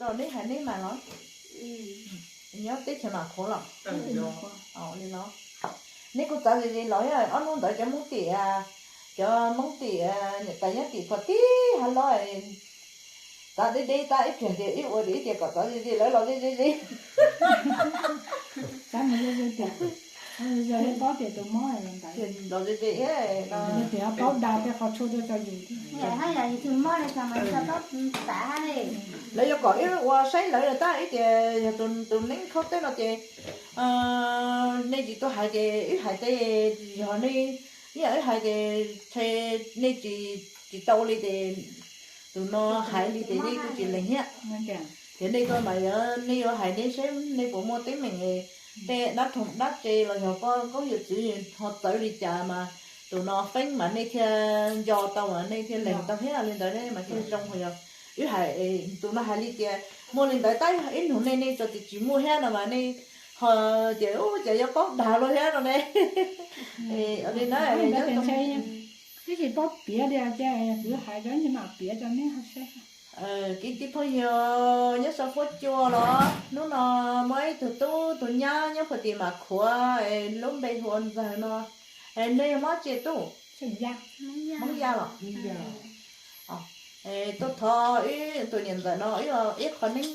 Neb hais neb mas los, nyob teb chaws Mam Khuav los li los. Neb kuj txav ze ze los, ob hnub ntawd cov Hmoob tim, cov Hmoob tim, niam tais nyob tim pom tib hav lob, txav deb deb tab ib pliag tias ib ua tias ib tias kom txav ze ze lawv los ze ze ze. Los ze ze, paub dag tej qhov tshuaj tuaj rau yus. Lawv yuav kom wb ua saib lawv tab ib tias yog tus neeb khaub teb no ces nej tsis tuaj hais ces wb hais tej, yog nej, ib yam wb hais ces nej tsis tau ua li ces tus no hais li ces nej kuj tsis lees thiab. Ces nej tuaj mas yog nej yuav hais nej seb nej puas muaj teeb meem tej dab rhuam dab tse los yog poj koob yawm txwv ho txawv li cas mas tus no feeb mas nej thiaj nco tau mas nej thiaj lees tau thiab li ntawd ne mas thiaj zoo. Ho yog wb hais, tus no hais li tias muaj li ntawd tab ib nus nej nej txawm tias tsis muaj thiab no mas nej ho tias ua cas yuav paub dag luaj thiab no ne. Li na, twb tsis paub piav li ces kuv hais cov mam piav rau neb saib. Kwv tij phooj ywg nyob saum huab cua los hnub no muaj ib tug tub tus nyab nyob puag tim Mam Khuav, lub npe hu ua Ntxawg no. Nej yog Hmoob tsi tub? Hmoob Yaj los? Tuaj thov ib tug niam ntxawm no ib qho neeb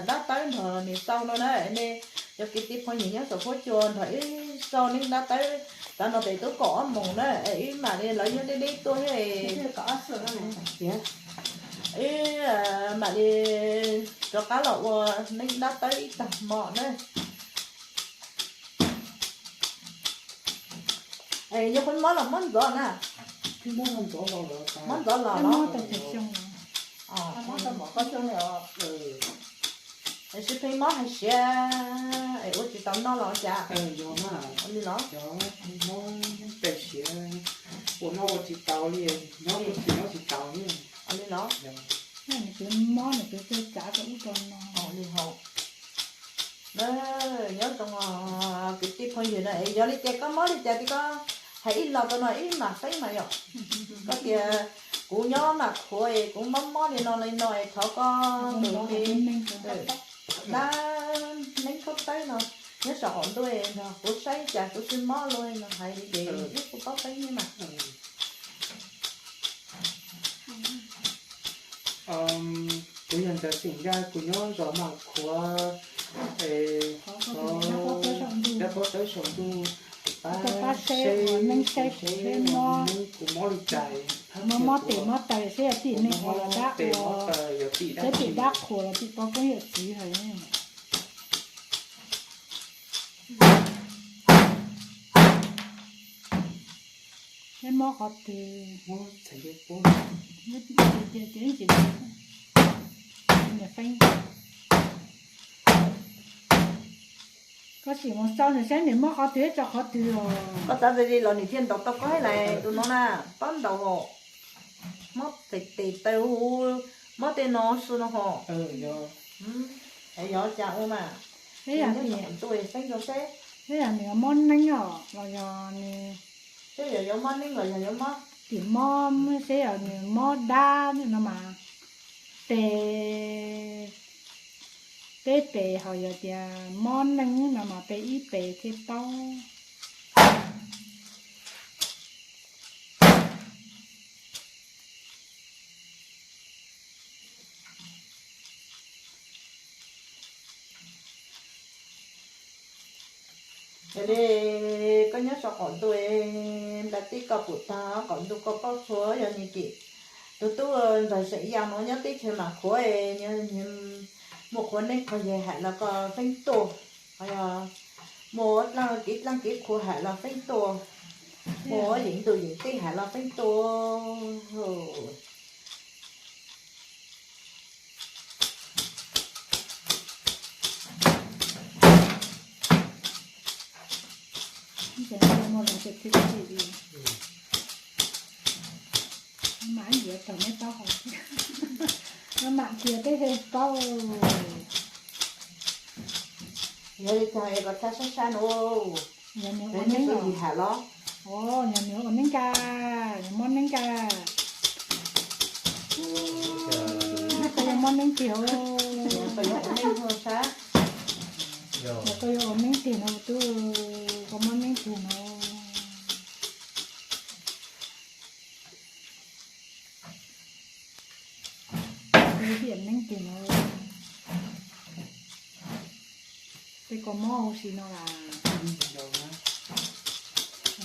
dab tawb nrog nws xau no na. Nej cov kwv tij phooj ywg nyob saum huab cua nrog wb xau neeb dab tawb, tav no tes twb kaum ob moos na, wb mam li lawv nyob deb deb tuaj thiab, wb mam li rov qab los ua neeb dab tawb ib tag hmo na. Yog qhov mob los mob ntxov na? Mob ntxov los los? Es sib pheej mob hais siav es ua tsis tau noj los cas? Li los? Ua noj ua tsis tau li, nyob kuj tsis nyob tsis tau li. Li los? Nws twb mob nws twb tuaj txav rau ub rau no. Li hauv. Nyob zoo kwv tij phooj ywg na, es yog li tias koj mob li cas ces koj hais ib los rau no ib mam feeb mas yom. Koj tias kuv nyob Mam Khuav es kuv mob mob li no li no es thov koj tus dab neeb khaub tawb no nyob saum qaum ntuj nrog kuv saib cas kuv tsis mob luaj no hais li ces wb kuj paub feeb thiab mas. Kuv yog Ntxawg Xeem Yaj, kuv nyob zos Mam Khuav, dab paub tawb saum ntuj, pab seb kuv mob li cas, mob tes mob taw seb yog tim neeg los dab, seb tim dab qhuas los tim poj koob yawm txwv hais. Neb mob qhov twg? Koj sim mus xauj nws saib nws mob qhov twg rau qhov twg os. Koj txav ze li los nws thiaj ntaus tau koj thiab lais tus no na, paub ntaus hos. Mob tes tes taw, mob tej no xwb no hos. Yog cas ua mas, ntuj xeeb rau seb. Seb yog nws mob neeb os los yog nws, seb yog yuav mob neeb los yog yuav mob tim mob, seb yog nws mob dab no mas pe peb pes, ho yog tias mob neeb no mas pe ib pes thiaj paub. Yog li koj nyob saum qaum ntuj, nplais tib koj pum tag qaum ntuj koj paub txhua yog nws tim. Tus tub Ntxawg Xeem Yaj no nyob teb chaws Mam Khuav, muaj qhua neeb qhua yaig hais los koj feeb tuaj, muaj dlaab kev dlaab kev qhua hais los feeb tuaj, muaj yeem ntuj yeem teb hais los feeb tuaj. Mam ntxias tau neb paub hauv, mam ntxias peb he paub. Yog li cas es kom txhaj sab sab no, yog nws ua neeb los, yog nws ua neeb ka, nws mob neeb ka, neb puas yog mob neeb tiag os. Koj yuav ua neeb tiag no, koj muab neeb tiag no. Koj yuav hiam neeb tiag no. Tej kua mob huv si no las,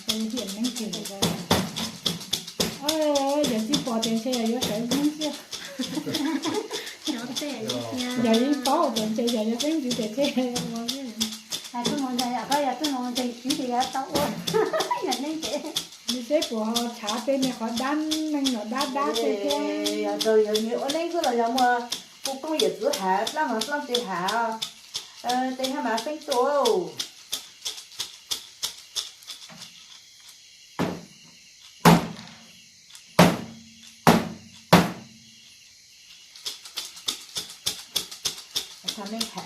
koj yuav hiam neeb tiag no. Yog tsis pom tias ntshe yog yuav sawv neeb xwb. Yog ib paub tias ntshe yog yuav peb ntxiv tias ntshe ua xwb. Hais tuaj mus ntag, yog koj yog tuaj mus ntseeg siv ces yog tau ua. Yog neeb ces, nws seb puas ho tshav tej me qhov dab neeg los dab dab tej thiab. Yog raws yog nyias ua neeb xwb los yog muaj kuv koob yawm txwv hav, plam mas plam tej hav, tej hab mas feeb tuaj. Ua neeb xwb,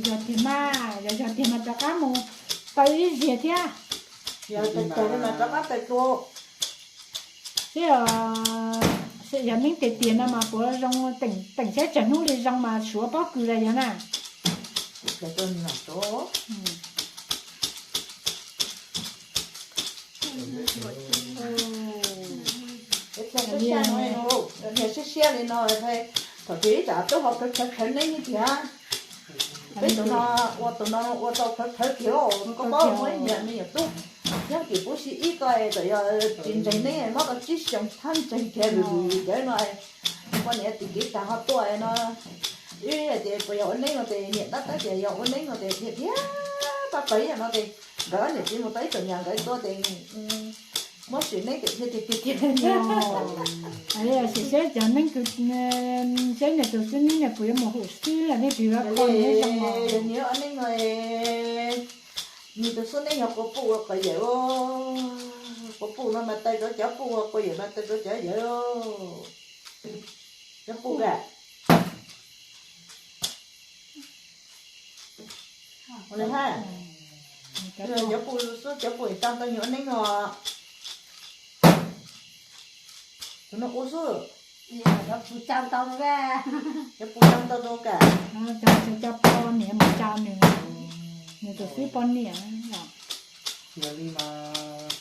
yog tiag mas, yog yog tiag mas rov qab mus taw ib ziag thiab. Yog tiag mas rov qab taw dua. Thiab yog neeb tiag tiag no mas puav zoo, teem saib tsawg hnub li zoo mas suav pob kws los yog na. Siab siab li no, thaum twg ib tsam tub ho khawv khawv khawv neeb tiag. Peb tus no ua tus no ua tau khawv khawv kiag, koj paub muaj ib niam me nyuam tub nyob tim Pub Sib Ib ko, txawm yog tsis ntseeg neeb, mob tau tsib xyoos thab ntseeg kiag vwm vwm cawv no. Poj niam tim kev tas ho tuaj no, wb hais tias puas yog ua neeb no ces niam tab tab tias yog ua neeb no ces dhia dhia pab pawg ib yam no ces nkawd ob niam txiv mus tau ib txom nyem nkawd tuaj ces muab sim neeb ces dhia tiag tiag tiag. Sim seb cov neeb kws, seb niam tus xib neeb no puas yuav mus hum xwb, nej twb yuav kho nws zoo os. Yog nyias ua neeb no, nws tus xib neeb yog quas puj ua quas yawm, quas puj no mas taw rau cov puj, quas yawm mas taw rau cov yawm. Cov puj ka, ua li hab, cov puj xwb, cov puj tsa tau nyias ua neeb no. Tus no ua xwb. Cov puj tsa tau rau ka, cov puj tsa tau rau ka. Cov puj niam mus tsa nws, nws tus xib poj niam. Yog li mas,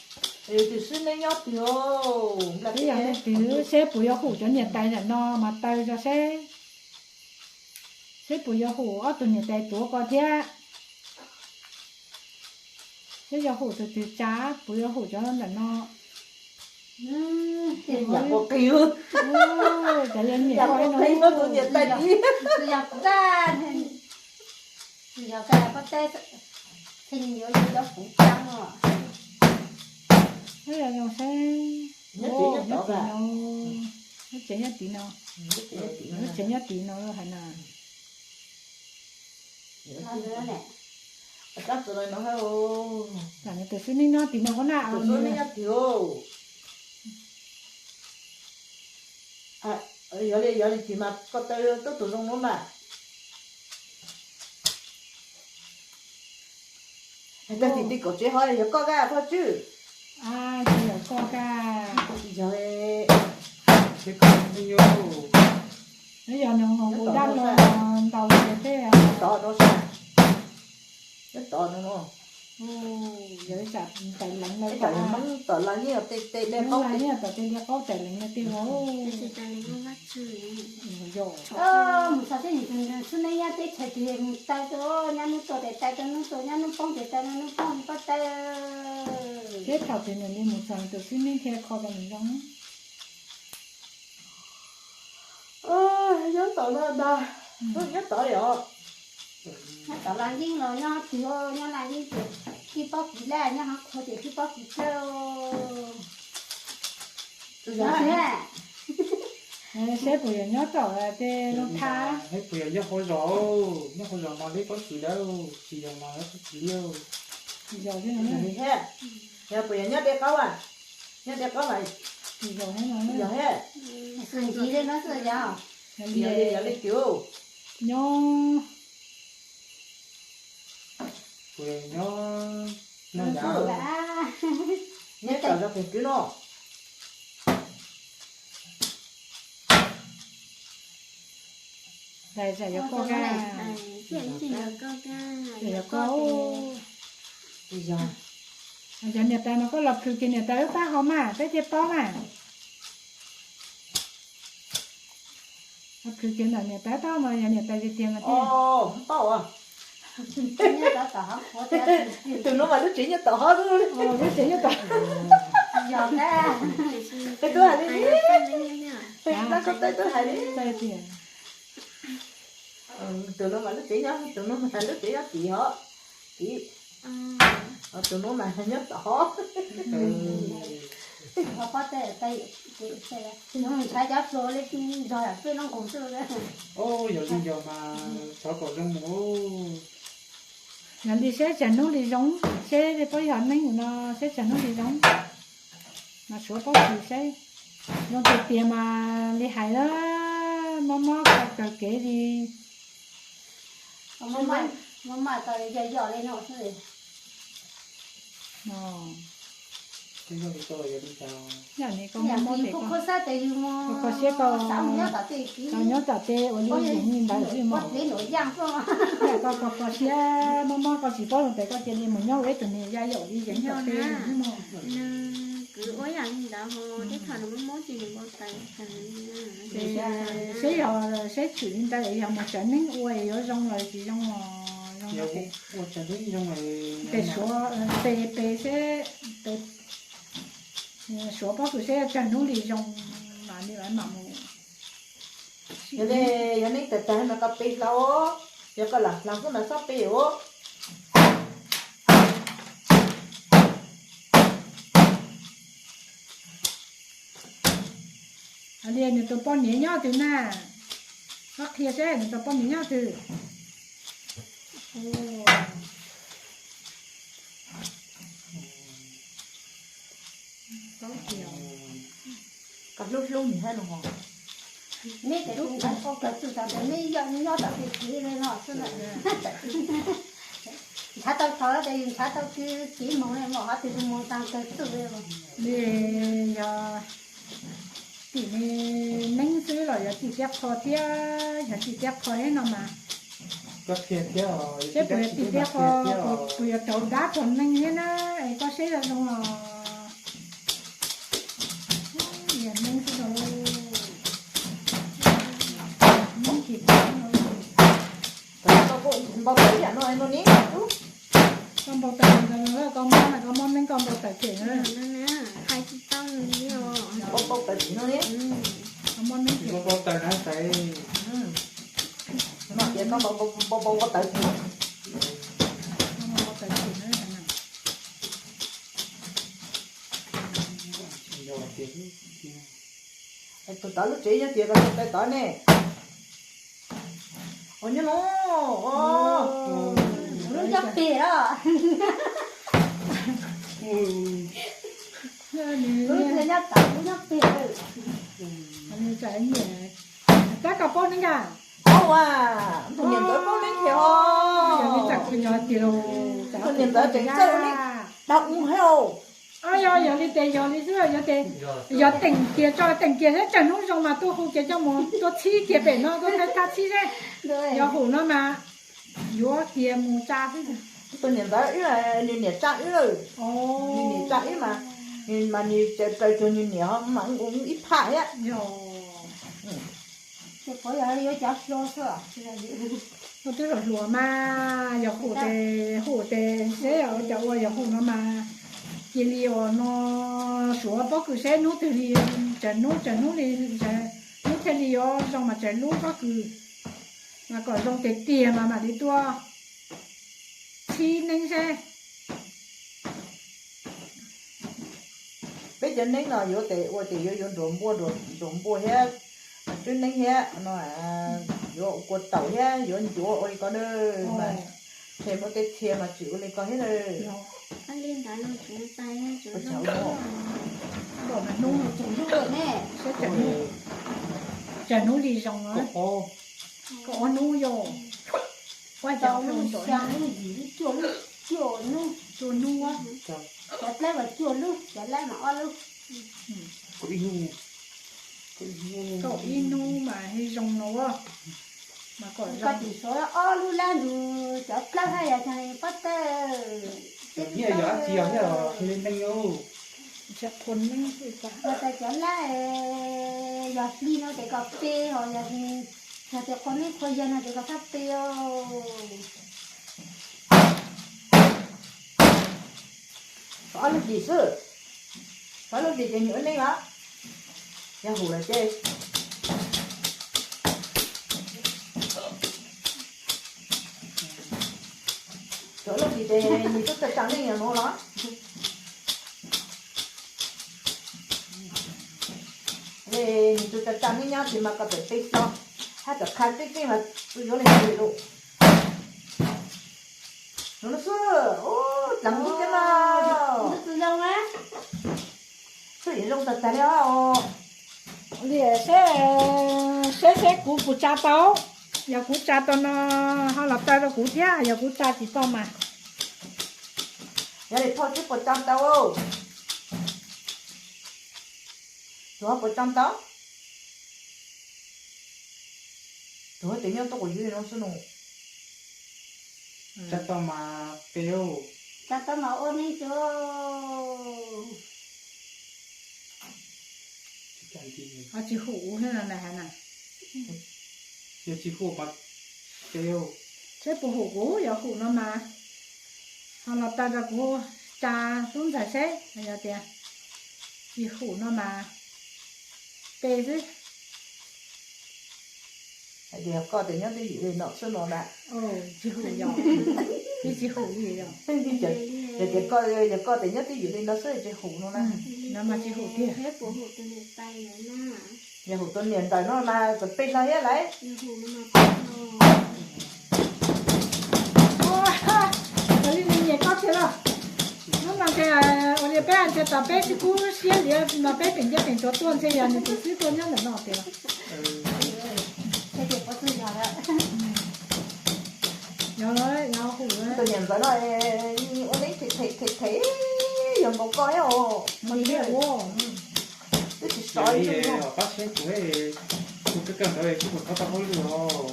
tus xib neeb nyob twg? Twb yog leej twg, seb puas yuav hum cov niam tais ntawm no mas taw rau seb. Seb puas yuav hum ob tug niam tais tuav ko thiab. Seb yuav hum tus twg tsa, puas yuav hum cov ntawm no. Yam quas qig, yam quas qig no tus niam tais tiv. Yog ka, pob teb, yuav cov puv tsa os. Nyob tsev nyob tid no, lub tsev nyob tid no hais na. Tam no tus xib neeb nyob tim no na, tus xib neeb nyob tim. Yog li, yog li tim mas koj taw tub tus zoo no mas. Tag tim ti kaum tsev ho yog koj ka Thoj Tswb? Yog koj ka. Yog, nws yog nws mus dab los ntaus tias tej tod no, nyob tod no, yog ib tsam tais leev lawm, tom laj yeej yog tej tej dej qaub, yeej yog tom tej dej qaub tais leev no tej los. Mus txog seb nws xib neeb nyob teb chaws twg mus taw rau, nyob hnub tuaj tes taw rau hnub tuaj, nyob hnub poob tes taw rau hnub poob, pob taw. Seb thaum twg nws li mus txog tus xib neeb thiaj kho rau nws zoo. Nyob tod no ntag, nyob tod li os. Nyob tod laj yeej los nyob twg, nyob laj yeej ces khib pob kws laj, nyob hoob qhua ces khib pob kws tsawg. Seb puas yog nyob tom tej lub thab, puas yog nyob hauv zos, nyob hauv zos mas leb pob kws dawb, tsis yog mas leb pob kws liab. Yog puas yog nyob dej qaub, nyob dej qaub mas, yog, yog li twg, nyob, nyob, nyob tom zos pem kwv no. Zam yog koj, zam yog koj. Yog niam tais mas koj los khwv kiag niam tais lub taub hau mas peb thiaj paub mas. Los khwv kiag ntawm niam tais taub hau mas yog niam tais tiag tiag mas thiaj. Tus no mas lub tsev nyob tom hov. Lub tsev nyob tom. Tub hais li, tub hais li. Tus no mas lub tsev nyob, tus no mas lub tsev nyob tim hov, tim, tus no mas nyob tom hov. Ntshai cov hluas li zog peb lub nqus xwb. Yog li yog mas thov kom zoo mus. Yog li seb tsawg hnub li zoo, seb peb yog neeb no seb tsawg hnub li zoo. Mas suav paub kws seb zoo tiag tiag mas li hais na, mob mob kawg kev li. Mob maj tau yog yog li no xwb. Yog li koj mob mob tes koj kho siab, koj nyob tom tej ua li yus li ntawd xwb mas. Koj kho kho siab mob mob koj tsis paub zoo tes koj cia li mus nyob ua ib tug niag yaj yaum li yeev tom tej xwb mas. Seb yog seb tshwm li ntawd es yog mus tsav neeb ua es yuav zoo los tsis zoo os. Zoo tes suav, tes pes seb, suav paub kws seb tsawg hnub li zoo mas li mam mus. Yog li, yog neeb tawg tag mas koj pe hlau, yog koj lam hlau xwb mas txhob pe os. Li nws tus poj niam nyob twg na, koj qhia seb nws tus poj niam nyob twg. Koj hlub hlub nws thiab no. Neb ces hlub kawg txuj tas tes neb nyob tom tej kev li no xwb na. Ntshav tau thaum ces yus ntshav tau kev moog le mas ho tus tus moog taag kawg txuj li. Yog tim neeb xwb los yog tim tiab qho thiab, yog tim tiab qho thiab no mas. Seb puas yog tim tiab qho, puas yuav raug dab raug neeg thiab na, es koj seb zoo zoo os. Yog neeb xwb os. Neeb ces npau taws ib yam no no ne. Koj npau taws ntawd no, koj mob na, koj mob neeb koj npau taws cem na. Hais tsis tau nws li os. Npau taws cem no ne. Koj mob neeb cem. Npau taws na tais. No tias koj npau npau taws cem. Koj npau taws cem na. Tus tod lub tsev nyob tias koj tus tais tod ne. Ua nyob no. Lub nyob pem os. Lub nyob tom, lub nyob pem. Tab koj paub neeb a? Paub a, tus niam ntawd paub neeb thiab os. Yog li cas kuv nyob tias los, tus niam ntawd tseem txawj ua neeb dag ua heev. Yog, yog li tes yog li xwb, yog tes, yog teem kiag tso, teem kiag seb tsawg hnub zoo mas tuaj hu kiag coj mus tuaj txhib kiag pem no, tuaj thab txhib seb. Yog hum no mas yuav kiag mus tsa xwb. Tus niam ntawd wb, nws niam tsa wb lawm. Nws niam tsa wb mas, mas nws raws cuag nws niam mas ua ib phaj thiab. Ua twb los hluas mas yog hum tes, hum tes seb cov ua yog hum no mas cia li os no, suav pob kws seb hnub twg li, tsawg hnub tsawg hnub li, hnub thiaj li yuav zoo mas tsawg lub pob kws mas kom zoo tiag tiag mas mam li tuaj txhib neeb seb. Peb cov neeb no yuav tes ua ces yuav yuav nruas npua, nruas npua thiab, tswb neeb thiab no, yuav ua kua taum thiab yuav ncuav ua li ko na, mas txhia muaj tej txhia mas tsis ua li ko thiab na. Tsawg hnub li zoo, koj ob hnub yog, xya hnub, yim hnub, cuaj hnub, cuaj hnub, cov dlaab mas cuaj lub, cov dlaab mas ob lub. Kaum ib hnub mas zoo no. Koj tsis suav ob lub lab ntug cov plaub hab yog cov pob tawj. Cov nyiaj yog dab tsi yog thiaj li neeg u? Yog tas cov lab yog hli no ces koj pe, ho yog tias qhua neeb qhua yaig no ces koj txhob pe. Ob lub hlis xwb, ob lub hlis ces nws ua neeb lawm, yog hum lawm ces ob lub hlis ces nws twb txawj tsa neej yog no los. Nws tus tsa tsa neej nyob tsis mas koj txawm pe xyov, hab txawm qha teb keej mas tsis yuav li ntawd lawm. Nws xwb, dlav kub thiab no. Xwb yim zoo tag tag li os. Li seb, seb seb kuv puas tsa tau. Yog kuv tsa tau no ho los taw rau kuv thiab, yog kuv tsa tsis tau mas. Yog li phauj seb puas tsa tau. Tus ho puas tsa tau? Tus ho ces nyob tuaj quas yuv li no xwb no. Tsa tau mas pe. Tsa tau mas ua neej tso. Tsis hum thiab no na. Yog tsis hum mas pe. Seb puas hum, kuv yog hum no mas ho los taw rau kuv tsa tub ntxawg seb, yog tias tsis hum no mas pe xwb. Hais tias koj tias nyob twj ywm li no xwb no na. Tsis hum yog, tsis hum li yog. Yog tias koj, yog koj tias nyob twj ywm li no xwb tsis hum no na. No mas tsis hum tiag. Yog hum tus niam ntawm no mas txawm pe hlo thiab lauj. Ua li nws nyiam koj tiag los. Hnub no ntshe ua li peb ntshe tas peb tsis kub siab li no peb pheej ntiab pheej tuav tuaj ntshe yog nws tus xib tuaj nyob ntawm no tiag los. Yog, yog hum. Tus niam ntawd no ua neeb them them them, yog nkaus koj thiab os. Twb tsis sov li. Pab seb kuv, kuv kawg kawg ntawd kuv puas tau tau hauj lwm os.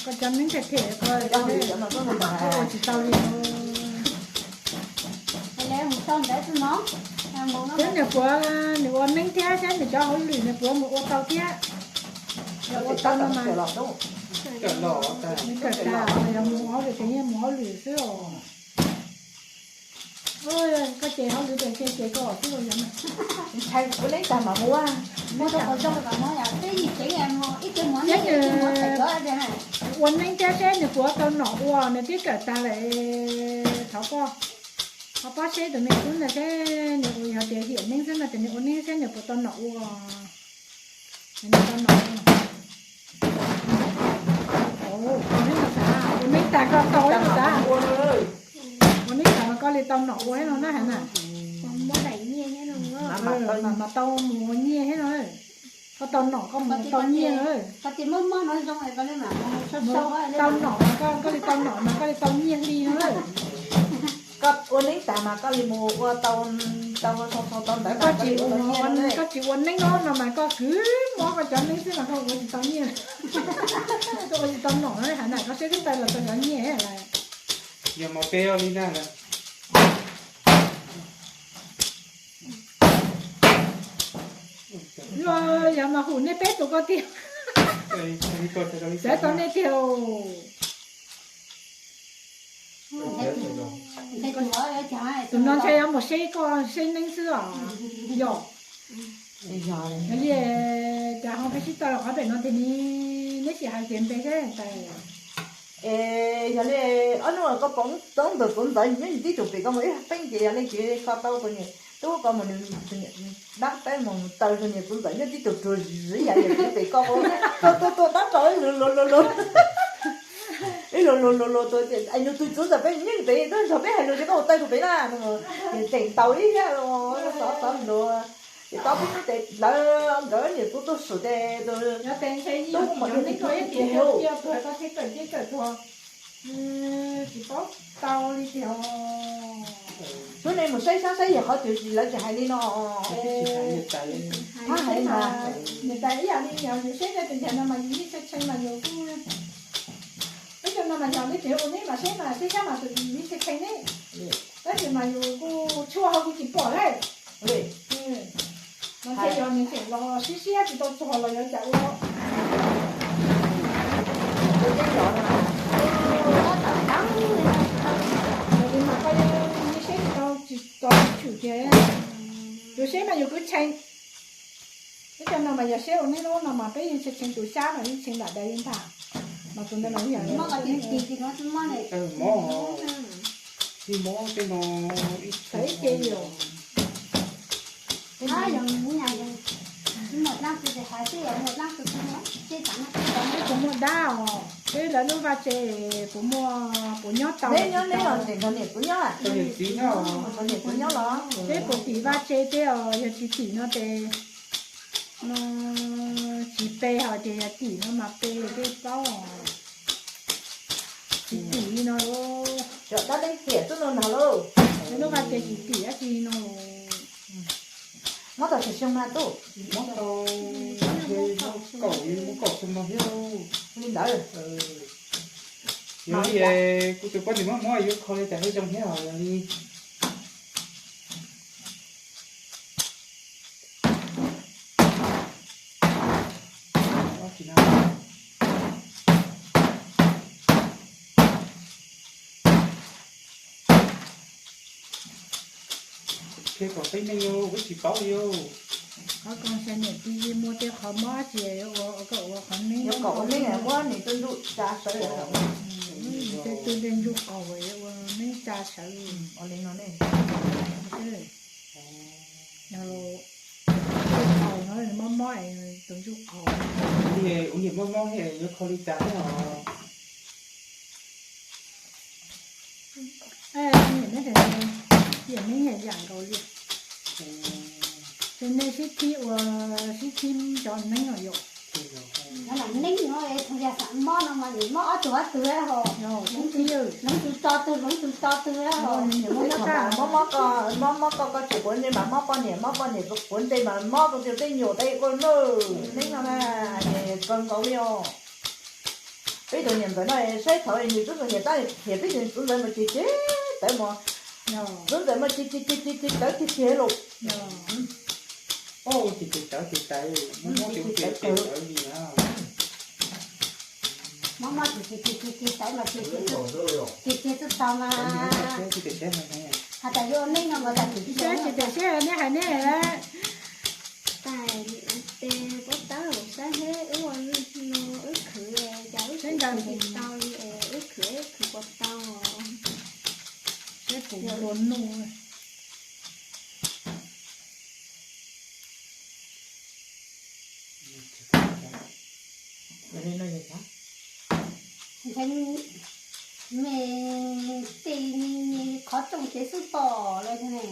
Koj cov neeb them them ko, ua tsis tau li. Seb nws puas, nws ua neeb thiab seb nws cov hauj lwm nws puas mus ua tau thiab. Yog ua tau no mas nws kawm tag, yog mus hauj lwm ces yeej mus hauj lwm xwb os. Koj ces hauj lwm ces ces koj xwb los yog. Ntshai ua neeb tag mas mus. Seb nws ua neeb thiab seb nws puas tau nom ua, nws twb kawm tag lawm. Thov koj, koj pab seb tus me tub ntawd seb nws ua, yog tias hiam neeb xwb no ces nws ua neeb seb nws puas tau nom ua. Nws tau nom ua. Ua neeb tag koj tau ua neeb tag, ua neeb tag mas koj li tau nom ua no na has na. Mas tau mus ua nyiaj thiab no. Koj tau nom koj mus tau nyiaj. Tau nom mas koj, koj li tau nom mas koj li tau nyiaj hli no. Koj ua neeb tag mas koj li mus ua tau, tau tau ntawd. Koj tsis ua neeb no mas koj kwv mob koj cov neeb xwb mas koj ua tsis tau nyiaj. Koj ua tsis tau nom na has na, koj seb twb tau los tau cov nyiaj lawm. Yog mas pe li na. Yog mas hum nej peb tus ko tiag. Xav tau nej tiag. Tus no ntshe yuav mus seb koj seb neeb xwb os. Yog, yog li cas ho peb sib tau los qhov pem no tiag ni, neb sim hais kiag npe seb tais. Es yog li ob hnub koj pom tau ntawm kuv ntxawm nyob tib tug pem koj mus ib peeb ces yog li kuv kho tau tus niam tub koj mus nws dab peb mus taw tus niam kuv ntxawm nyob tib tug ruag zim yam yam kuv pem koj mus tuaj tuaj tuaj tab tso ib lus lus lus lus. Ib lus lus lus lus tus es nws tus txwv ntxawm peb nyob pem nyob nrog peb hais lus ces koj mus taw tus pem na. Ces tseem ntaus ib yam xov xov lus. Ces tau peb hnub ces lawv nkawd niam tub tuaj sum ces tus tub mus ib tug ces hu. Tsis paub tau li tiag. Hnub no mus saib sab saib yog qhov twg lawv tsis hais li no. Thab hais mas, niam tais ib yam li yus saib no tus ntxhais no mas yus yeej tshee tshee mas yus kuj, ib co no mas yog nej tseem ua neb mas saib mas saib sab mas tus yus yeej tshee tshee ne. Tab sis mas yus kuj tshuaj ho kuj tsis pom lawm. Mas ntshe yog nws tseem los siab siab tsis tau txog los yuav cas ua. Yog li mas koj yeej saib tsis tau tsis tau tshwm tiag. Yus saib mas yus kuj tshee. Ib co no mas yog saib ua neb lub no mas peb yeej tshee tshee tus sab mas yeej tshee nram dais li ntag. Mas tus ntawd mas yog mob, tsis mob tej no ib txhais ib ce yom. Puas muaj dab os? Peb lawv lub vaj tse puas muaj, puas nyob tau? Neb nyob neb los ntawm niam puas nyob? Niam puas nyob los? Peb puas tim vaj tse tej os? Yog tsis tim no ces no tsis pe, ho tias yog tim no mas pe tej paub. Tsis tim li no los? Cov dab neeg tiam tub no nag lauj. Peb lub vaj tse tsis tim dab tsi no los? Mob tau xyoo mas tub? Mob tau kaum, kaum xyoo no thiab. Li ntawd. Yog li kuv tus poj niam mob mob yuav kho li cas thiaj zoo thiab os, yog li. Qhia kom peb neeg peb tsis paub li. Qhov ko xyov niam tij muaj tej qhov mob tsis ua kom ua qhov neeb, ua kom ua neeb muab nws tus ntsuj tsa sawv, tus ntsuj qaug ua neeb tsa sawv. Ua li no ne. Mob mob tus ntsuj qaug. Ua niam mob mob yuav kho li cas thiab os? Yam neeb yam nkaus li. Ces nej sib thib ua, sib thib cov neeb no yom. Neeb no es thaum yog xam mob no mas nws mob ob tug ob tug ho. Hloov tus tso tug, hloov tus tso tug ho. Mob mob koj, mob mob koj, koj tseem quav ntsej mas mob poj niam, mob poj niam quav ntsej mas mob rau tej nyuam tej kua noj. Neeb no na, kawg nkaus li os. Peb tus niam ntxawm no saib thaum nws tub ntxawm niam tab qhia peb tus tub ntxawm mas ces ces tawv mos, tub ntxawm mas ces ces ces ces tawv tiag tiag lauj. Ces ces tawv ces tawv, mob mob ces ces tawv li na. Mob mob ces ces ces ces tawv mas ces ces tawv mas. Has tas yuav neeb no mas tas ces ces tawv, ces tawv siab nej hais nej. Tais tes pob tawb saib seb wb ua no wb khwv cas wb khwv tsis tau li es wb khwv wb khwv puas tau. Seb puas ua nuj. Ntshe me tej qhov rooj ces xwb pom lawm thiab ne.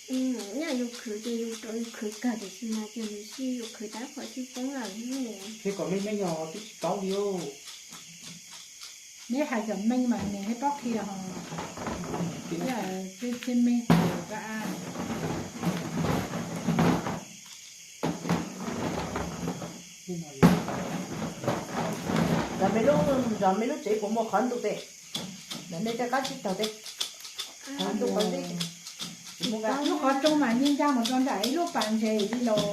Yog yus khwv ces yus rau yus khwv kawg tiam sis mas ces nws sib yus khwv tab qhov sib poob lawm ne. Thiab kom me me nyuam twb tsis paub li. Neb hais kom me mas nws thiaj paub qhia ho. Tsis me. Zov me lub, zov me lub tsev puas muaj qhov ntuj tes? Lam nej coj qab tsib taug tes. Qhov ntuj qhov zeb. Lub qhov rooj mas yeej ncaj mus rau nram ib lub pas ntses li los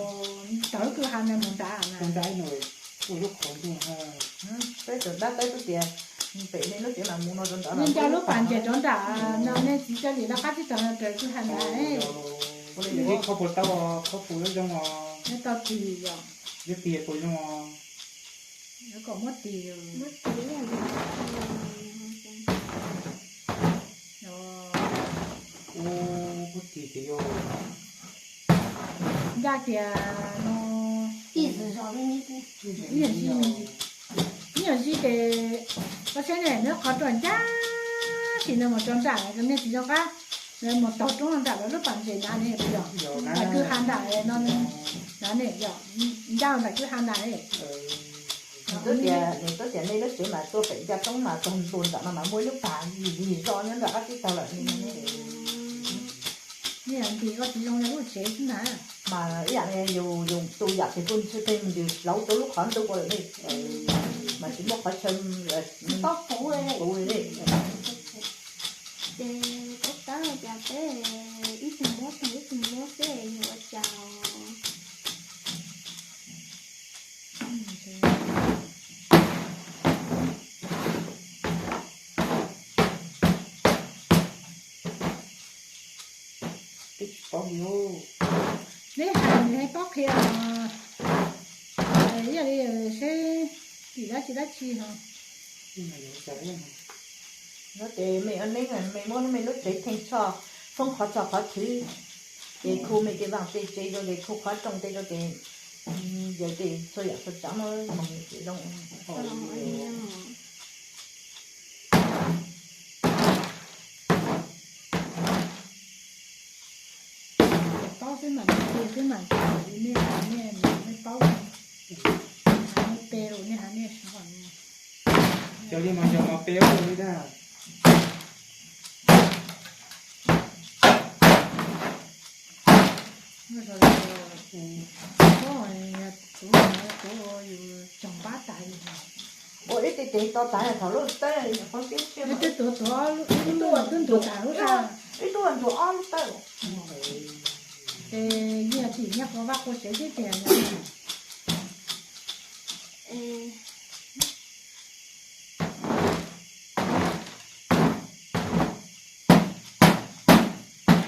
tawv kwj ha ntawd mus nrad na. Peb tus dab tawb tub tias pem nej lub tsev mas mus no rau nrad. Yeej ncaj lub pas ntses rau nram no, nej txiv coj li lawv qab tsib taug no raws kwj ha nrad. Kho puas tau, kho puas zoo os. Neb tau tis yom? Yuav tis puas zoo os? Yuav kom muab tis. Ncaj tias no, ib nyuag zib, ib nyuag zib ces koj saib ne, neb qhov rau ncaj, sim no mus rau nram nej tsis zoo qab, mus taug roob nram lawv lub pas ntses nrad ne, yog nram kwj ha nram no, nrad ne yog, ncaj nram kwj ha nrad ne. Nws twb tias nej lub tsev mas tuaj pem ncaj roob mas taug ntua nram no mas muaj ib lub pas lig lig zog nyob nram qab tsib taug lawm ne. Nej ntim koj tsis zoo li lub tsev xwb na. Mas ib yam li yus, yus tu yam ces kuj ntshe tej nws hlauv rau lub qhov ntug ua lawm ne. Mas tsis muaj qhov chaw, puv li ne. Ces tab tab cas peb ib tug muab tag ib tug muab xwb yuav ua cas. Twb tsis paub li. Neb hais nws hais paub qhia os. Ib yam li seb tim dab tsi dab tsi ho. No ces me ua neeb, me muab me lub tsev theej txhoj, foob qhov txhoj qhov thwv, ces khu me ces vaaj tej tsev rau ces khu qhov rooj tej rau ces yawg tej txhua yam txhua tsav muab moog ces zoo. Paub xwb mas, qhia xwb mas, nej hais nej, nej paub, nej pe rau nej hais nej sov. Cov li mas yog mos pe ua li dag. Ua ib teg teg to tas thaum lub tawb qhov tib, twb tuav, twb ntuav tas lub, ib tug ntuav ob lub tawb. Ces yog tim nyiaj qhov vaj qhov tsev tib tiag.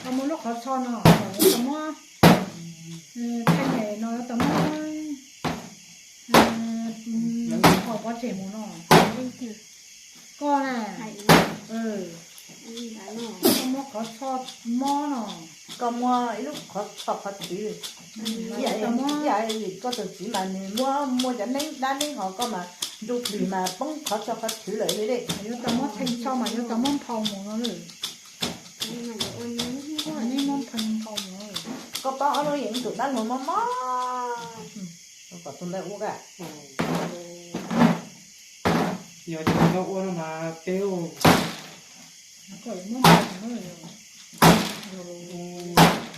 Tau muab lub qhov txho no, tau muab, thaij nyem no tau muab phau pov tseg mus no. Koj na, koj muab qhov txho mob no. Koj muab ib lub qhov txho qhov thwv. Ib yam li koj tus txiv mas nws muab muaj cov neeb dab neeb ho koj mas ntu plig mas poob qhov txho qhov thwv lawm li. Yuav tau muab theej txho mas yuav tau muab nphau mus no lawm. Koj paub ob lub yeej tus dab laug mob mob, kom tus ntawd ua. Yog tus ntawd ua no mas peb, koj yuav muab nphau,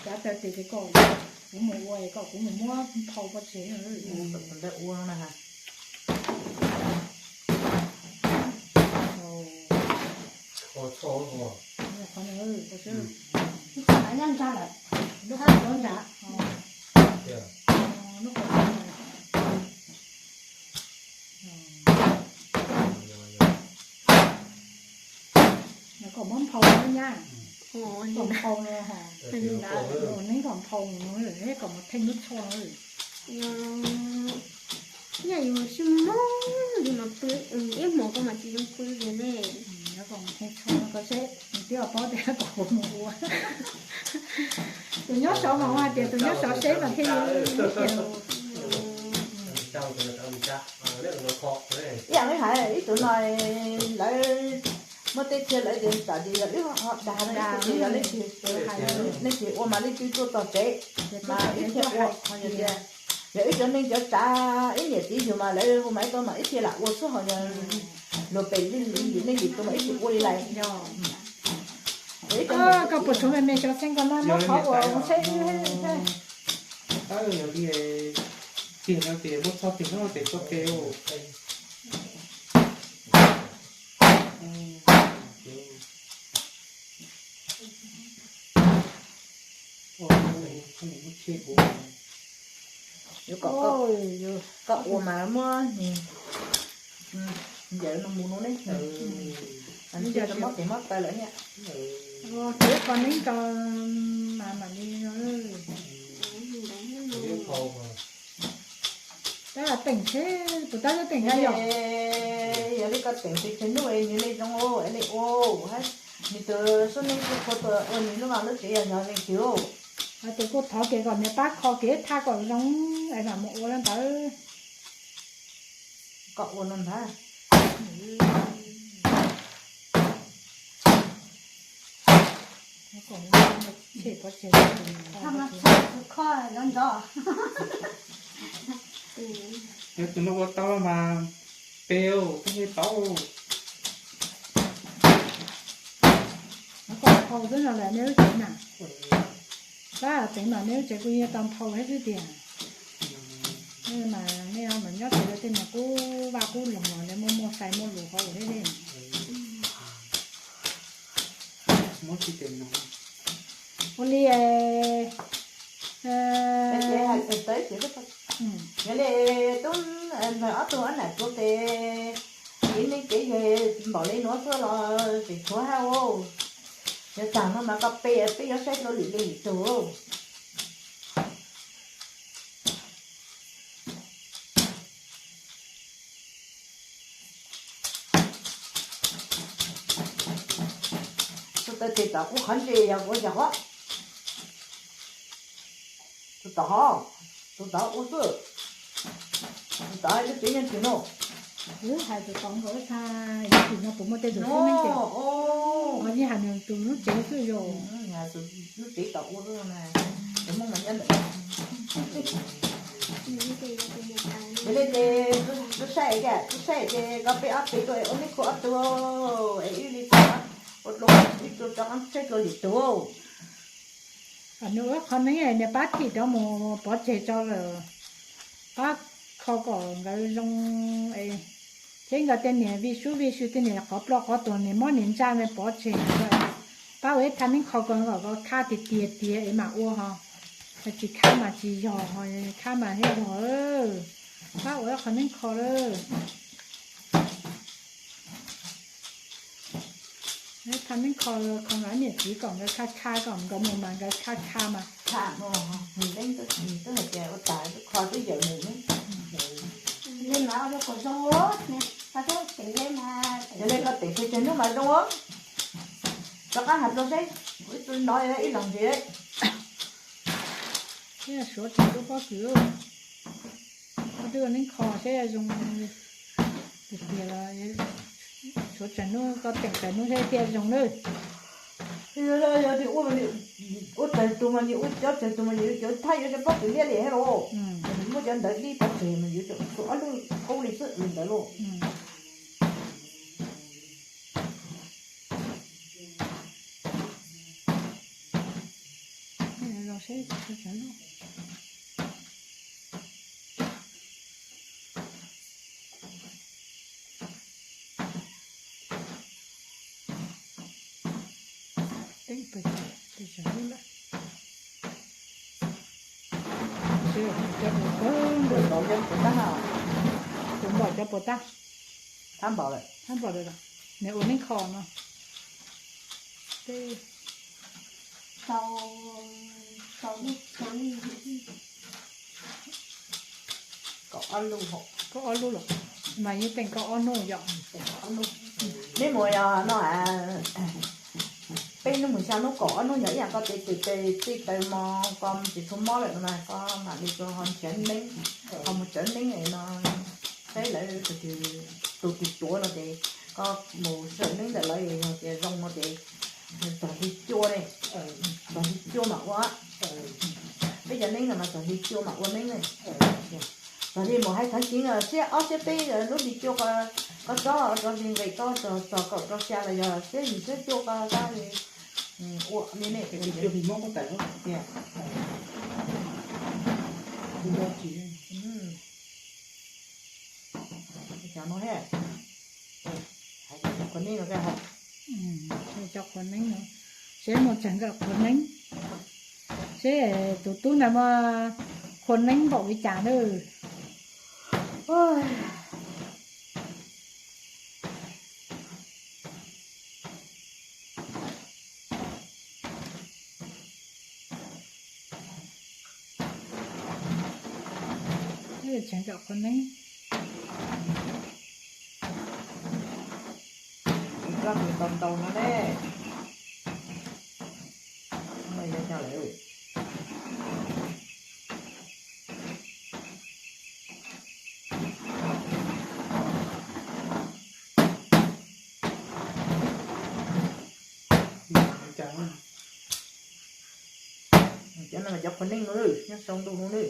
cav taw tes ces koj, kuv mus ua es koj kuv mus muab nphau pov tseg. Tus ntawd ua no na. Qhov no, lub qhov nrad, lub qhov nrad, lub qhov nrad. Kom muab nphau no nyab, kom nphau no, neeb kom nphau no, kom mus theej lub tsho no. Yog yus sib mob li mas pw ib hmos koj mas tsis zoo pw li ne. Kom mus theej tsho no koj seb, nws twb paub tias kom mus ua. Tus nyob saud mas ua hais tias tus nyob saud seb mas thiaj li tias. Ib yam li hais ib tug no lawv muaj tej thiaj lawv ces tsam ces yog wb ho dag, leej twg ua mas leej twg tuaj txog tsev mas ib thiaj ua. Yog tias yog ib cov neeg cov tsav ib niam txiv yug mas lawv hu mas ib tau mas ib thiaj lam ua xwb ho yog luag pem li nej yim tus mas ib tsis ua li lawm. Koj puas tshuav me me xyov xeeb koj no muab qhov uas ua seb. Yog li tiag no ces muab txhob tig no ces txhob pe. Koj ua mas muab ntawm no mus no ne, ntsia rau mob tes mob taw lawm thiab. Ua kev kho neeb rau mas mam li no. Tab teem seb puas tab teem na yom. Yog li koj teem ces tsawg hnub es nws li zoo es li ua, nws tus xub neej kuj qhuav tuaj ua nws lub vaj lub tsev yog yog leej twg. Hais tias kuj thov kev kom nws pab kho kev thaj kom zoo es mam mus ua li ntawd. Koj ua no ntag. Yog tus no ua tau mas pe, peb yeej tau. Kom phau xwb no lawm nej lub tsev na. Pab teev mam neb lub tsev kuj yog tau nphau thiab xwb tiag. Mas nej mam nyob tsev tej niag qub vaj qub loog los neb muaj muaj sai muaj lus hauv thiab li. Ua li, yog li tub, ob tug ob nam tub tes ib neeg kev yog npaum li nuav xwb los tseem tshuav hab ua. Yog txag no mas koj pe peb yuav saib dua lwm li lwm tug. Tus tau tes tom kuv qhov ntses yog kuv yog qhov. Tus tom, tus tom ua xwb. Tus tom lub tsev nyob twg no? Wb hais tus tom nkaus ib txha, ib txhis no puas muaj tej tus xwb neej ces. Qhov yeej hais nws tus lub tsev xwb yog. Lub tsev tom ua xwb na. Cov Hmoob mas nyob ntawm. Yog li ces, tus saib, tus saib ces koj peb ob peb tuaj es ua neeb khuv ob tug, es wb li ua dua ib tug rov qab saib dua lwm tug. Nws ua qhov neeb niag pab thim rov mus pov tseg tso lawm, pab kho kom nkawd zoo, thiab nkawd tej niag vij sub vij sw tej niag qhov ploj qhov tuag niag mob niag ntsaj pov tseg. Pab ua ib thaj neeb kho kom kom khaj tiag tiag tiag es mam ua ho. Tsis khaj mas tsis yog ho, khaj mas thiaj yog. Pab ua ib qho neeb kho lawm. Thaj neeb kho, kho nkawd niam txiv kom nkawd khaj khaj, kom nkawd mus mas nkawd khaj khaj mas. Kho twb yawm mus ne. Yog li koj teem pes tsawg hnub mas zoo. Rov qab has rau seb, kuv ib tug no ib leeg ntsis. Suav tseem ua pob kws, koj twb ua neeb kho seb zoo tiag tiag los suav tseem hnub, koj teem tseem hnub seb thiaj zoo nawb. Yog tias ua, ua tseem tus mas nws ua, cov tseem tus mas nws cov thaj yuav cov pob kws liab li thiab los, muab cov ntawd dib pov tseg mas yuav tsum ob lub qub li xwb li ntawd lauj. Cov puas tag, kuv npaum cov puas tag. Thab npaum lawm, thab npaum lawm los nws ua neeb kho no. Kaum ob lub, kaum ob lub los mas yeej teem kaum ob hnub yom. Neb mus yog no, peb hnub mus xya hnub kaum ob hnub yog ib yam, koj tes tes tes txij taws mos koj tsis tshua mob lawm no mas koj mam li ho nrhiav neeb, ho mus tsawv neeb no. Saib lawv tus twg tuav no ces koj mus sawv neeb ntawm lawv, yog tias zoo no ces txog hli cuaj ne, txog hli cuaj mam ua. Peb cov neeb no mas txog hli cuaj mam ua neeb ne. Txog hli mus hais thov kiv siab ob siab peb lub hli cuaj, koj txob rau hli nqis koj txog kaum rau xya los yog siab yim siab cuaj koj tab li ua li ne. Cov no, cov qhuav neeb no, cov qhuav neeb no, seb mus tseem nkawm qhuav neeb, seb tus tub ntawd mas qhuav neeb npaum li cas nawb. Tseem nkawm qhuav neeb. Tau ntau no ne. Cov no mas cov qhuav neeb no, nyob saum ntuj no ne.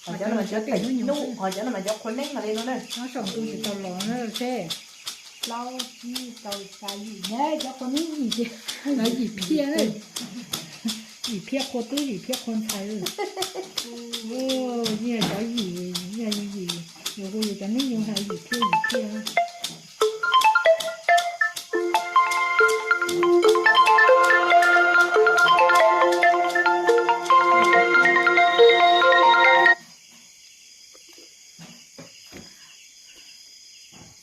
Ho cov no mas cov teem hnub, ho cov no mas cov qhuav neeb no li no ne. Nyob saum ntuj tsis tau los na seb. plaub tsib rau xya yim na, cov qhua neb yim tiag, yim phiaj, yim phiaj qhua tub yim phiaj qhua ntxhais. Nyias cov yim, nyias yim, yus hu yus cov neb yus hais yim phiaj yim phiaj.